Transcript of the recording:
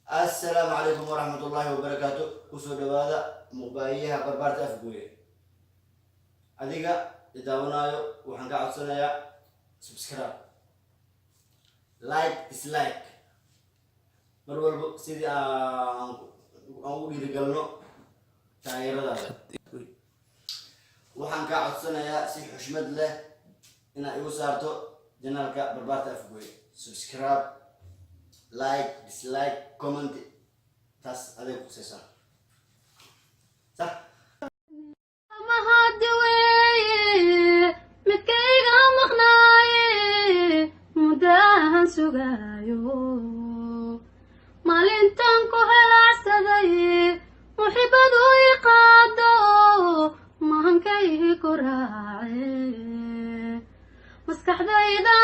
Assalaamu calaykum waraxmat ullaahi wabarakaatu. Kusoo dhawaada muqbaahiyaha Barbaarta Afgooye. Adiga i daawanaayo, waxaan ka codsanayaa subscribe, like, dislike mar walbo, sidii aan ugu dhiirigalno taageeradaada. Waxaan kaa codsanayaa si xushmad leh inaad igu saarto channelka Barbaarta Afgooye subscribe, like, dislike, comment. Taas aday khusaysaa, sax. Mahadi weeye midkayga maqnaaye, muddahan sugaayo, maalintan ku helaacsaday, muxibadu i qaado, mahankayhi ku raace, maskaxdayda